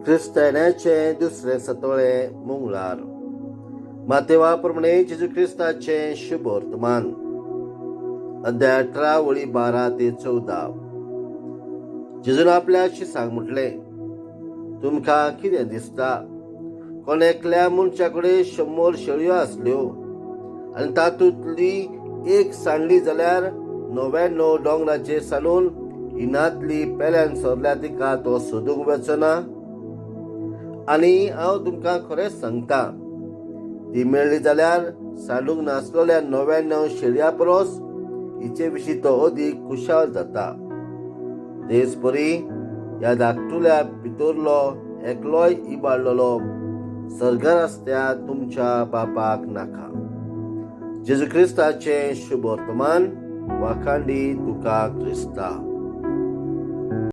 क्रिस्ताण्याचें दुसरें सतोळें मंगळार. मातेवा प्रमाणे जेजू क्रिस्ताचें शुभ वर्तमान, अध्याय 18, वळी 12 ते 14. जेजून आपल्या शिसांक म्हटलें, तुमकां कितें दिसता? कोण एकल्या मनशा कडेन 100 शेळयो आसल्यो आनी तातूंतली एक सांडली जाल्यार 99 दोंगराचेर सांडून इनांतली पेल्यान सरल्या तिका तो सोदूंक वचना? आनी हांव तुमकां खरेंच सांगता, ती मेळ्ळी जाल्यार सांडूंक नासलेल्या 99 शेळयां परस हिचे विशीं तो अदीक खुशाल जाता. तेच परी ह्या धाकटुल्या भितरलो एकलोय इबाडलेलो सर्गार आसत्या तुमच्या बापाक नाका. जेजू क्रिस्ताचें शुभ वर्तमान. वाखांडी तुका क्रिस्ता.